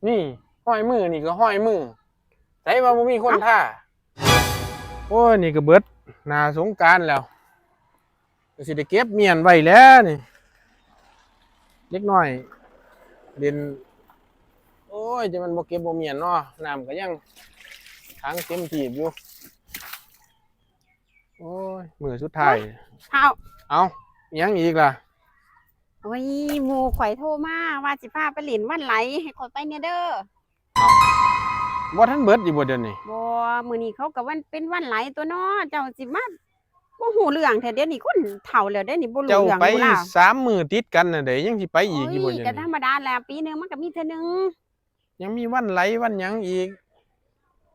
ນີ້ຮອຍມື ນີ້ກໍຮອຍມື ໃສວ່າບໍ່ມີຄົນ ເອົ້າ ທາ. ໂອ້ຍ ນີ້ກໍເບິດໜ້າສົງການແລ້ວ ກໍຊິໄດ້ເກັບມ້ຽນໄວ້ແຫຼະນີ້ ເດັກນ້ອຍຫຼິ້ນ. ໂອ້ຍ ຈະແມ່ນບໍ່ເກັບບໍ່ມ້ຽນເນາະ ນ້ຳກໍຍັງຂັງເຕັມຖີບຢູ່. ໂອ້ຍ ມື້ສຸດທ້າຍ. ເອົ້າ ເອົ້າ ອີຫຍັງອີກລະ? ໂອ້ຍ ໝູ່ຂ້ອຍໂທມາວ່າຊິພາໄປຫຼິ້ນວັນໄຫຼ ໃຫ້ຂ້ອຍໄປແດ່ເດີ. ບໍ່ທັນເບິດຢູ່ບໍ່ດຽວນີ້? ບໍ່ ມື້ນີ້ເຂົາກໍວັນ ເປັນວັນໄຫຼຕົວເນາະ ເຈົ້າຊິມາບໍ່ຮູ້ເລື່ອງແທ້. ດຽວນີ້ຄົນເຖົ້າແລ້ວເດ້ນີ້ ບໍ່ຮູ້ເລື່ອງຮູ້ລາວ. ເຈົ້າໄປສາມມື້ຕິດກັນນະເດ ຍັງຊິໄປອີກຢູ່ບໍ່ດຽວນີ້? ໂອ້ຍ ກໍທຳມະດາແຫຼະ ປີໜຶ່ງມັນກໍມີເທື່ອໜຶ່ງ. ຍັງມີວັນໄຫຼວັນຫຍັງອີກ?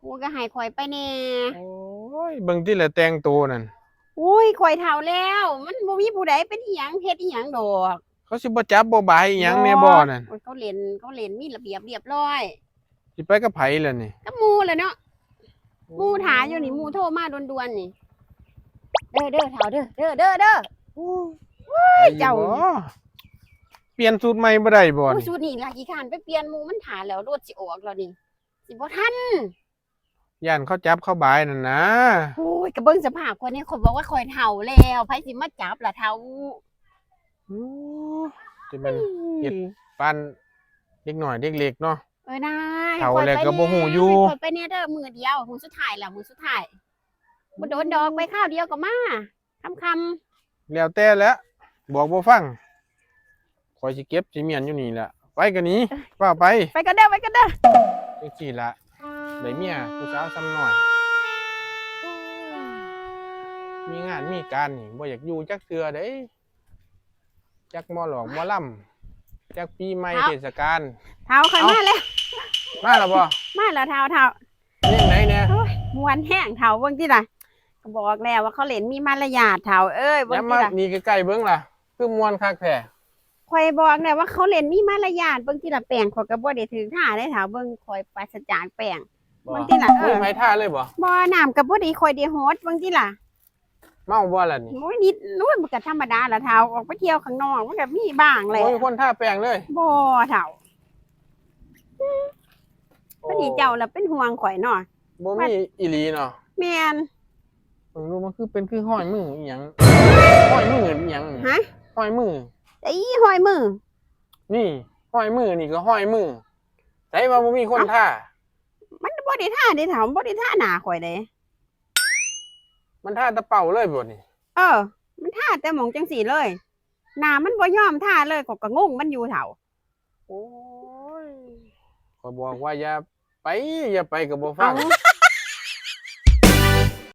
ໂອ້ຍ ກໍໃຫ້ຂ້ອຍໄປແດ່. ໂອ້ຍ ເບິ່ງຕິລະແຕ່ງໂຕນັ້ນ. ໂອ້ຍ ຂ້ອຍເຖົ້າແລ້ວ ມັນບໍ່ມີຜູ້ໃດເປັນອີ່ຫຍັງເຮັດອີ່ຫຍັງດອກ. ເຂົາຊິບໍ່ຈັບບໍ່ບາຍອີ່ຫຍັງແດ່ບໍ່ນັ້ນ? ໂອ້ຍ ເຂົາຫຼິ້ນ ເຂົາຫຼິ້ນມີລະບຽບລຽບລ້ອຍ. ຊິໄປກັບໃຜລະນີ້? ກັບໝູ່ລະເນາະ. ໂອ້ຍ ໝູ່ຖ້າຢູ່ນີ້ ໝູ່ໂທມາດ່ວນໆນີ້. ເດີ ເດີ ເຖົ້າເດີ ເດີ ເດີ ເດີ. ໂອ້ຍ ໂອ້ຍ ເຈົ້າ ໄປຢູ່ບໍ່? ປ່ຽນຊຸດໃໝ່ບໍ່ໄດ້ບໍ່? ໂອ້ຍ ນີ້ ຊຸດນີ້ລະຂີ້ຄ້ານໄປປ່ຽນ ໝູ່ມັນຖ້າແລ້ວ ລົດຊິອອກແລ້ວນີ້ ຊິບໍ່ທັນ. ຢ້ານເຂົາຈັບເຂົາບາຍນັ້ນນະ. ໂອ້ຍ ກໍເບິ່ງສະພາບຂ້ອຍແດ່ ຂ້ອຍບອກວ່າຂ້ອຍເຖົ້າແລ້ວ ໃຜຊິມາຈັບລະເຖົ້າ. ໂອ້ ຈະແມ່ນເຮັດປານເດັກນ້ອຍເດັກເລັກເນາະ. ເອີນາຍ ເຖົ້າແລ້ວກໍບໍ່ຮູ້ຢູ່. ໃຫ້ຂ້ອຍໄປແດ່ເດີ ມື້ດຽວ ມື້ສຸດທ້າຍແລ້ວ ມື້ສຸດທ້າຍ. ບໍ່ດົນດອກ ໄປຄາວດຽວກໍມາ ຄ່ຳໆ. ແລ້ວແຕ່ແຫຼະ ບອກບໍ່ຟັງ. ຂ້ອຍຊິເກັບຊິມ້ຽນຢູ່ນີ້ແຫຼະ ໄປກໍໜີ ຟ້າວໄປ. ໄປກ່ອນເດີ ໄປກ່ອນເດີ. ຈັ່ງຊີ້ລະ ໄດ້ເມຍຜູ້ສາວສ່ຳນ້ອຍ ມີງານມີການນີ້ ບໍ່ຢາກຢູ່ຈັກເທື່ອເດ້. ຈັກໝໍຫຼອກໝໍລຳ ຈັກປີໃໝ່ເທດສະການ. ເຖົ້າ ຂ້ອຍມາແລ້ວ. ມາແລ້ວບໍ່? ມາແລ້ວເຖົ້າ ເຖົ້າ. ເປັນຈັ່ງໃດແດ່? ໂອ້ຍ ມ່ວນແຮງເຖົ້າ ເບິ່ງຕິລະ ກໍບອກແລ້ວວ່າເຂົາຫຼິ້ນມີມາລະຍາດເຖົ້າເອີຍ. ເບິ່ງຕິລະ ນີ້ໃກ້ໆເບິ່ງລະ ຄືມ່ວນຄັກແທ້. ຂ້ອຍບອກແລ້ວວ່າເຂົາຫຼິ້ນມີມາລະຍາດ ເບິ່ງຕິລະ ແປ້ງຂ້ອຍກໍບໍ່ໄດ້ຖືກທາເດ້ເຖົ້າ ເບິ່ງຂ້ອຍປາສະຈາກແປ້ງ. ບໍ່ ເບິ່ງຕິລະ ເອີ ບໍ່ມີໃຜທາເລີຍບໍ່? ບໍ່ ນ້ຳກໍບໍ່ໄດ້ ຂ້ອຍໄດ້ຫົດ ເບິ່ງຕິລະ. ເມົາບໍ່ລະນີ້? ໂອ້ຍ ນິດ ໂອ້ຍ ມັນກໍທຳມະດາລະເຖົ້າ ອອກໄປທ່ຽວຂ້າງນອກມັນກໍມີບ້າງແຫຼະ. ບໍ່ມີຄົນທາແປ້ງເລີຍ? ບໍ່ເຖົ້າ. ໂອ້ ບັດນີ້ເຈົ້າລະເປັນຫ່ວງຂ້ອຍເນາະ. ບໍ່ມີອີ່ຫຼີເນາະ. ແມ່ນ. ເບິ່ງດູ ມັນຄືເປັນຄືຮອຍມືອີ່ຫຍັງ ຮອຍມືອີ່ຫຍັງນີ້? ຮະ? ຮອຍມື. ໃສຮອຍມື? ນີ້ຮອຍມື ນີ້ກໍຮອຍມື. ໃສວ່າບໍ່ມີຄົນທາ? ມັນບໍ່ໄດ້ທາເດ້ເຖົ້າ ມັນບໍ່ໄດ້ທາໜ້າຂ້ອຍເດ້. ມັນທາແຕ່ເປົ້າເລີຍບໍ່ນີ້? ເອີ ມັນທາແຕ່ໝ່ອງຈັ່ງຊີ້ເລີຍ ໜ້າມັນບໍ່ຍອມທາເລີຍ ຂ້ອຍກໍງົງມັນຢູ່ເຖົ້າ. ໂອ້ຍ ຂ້ອຍບອກວ່າຢ່າໄປ ຢ່າໄປກໍບໍ່ຟັງ. ເອົ້າ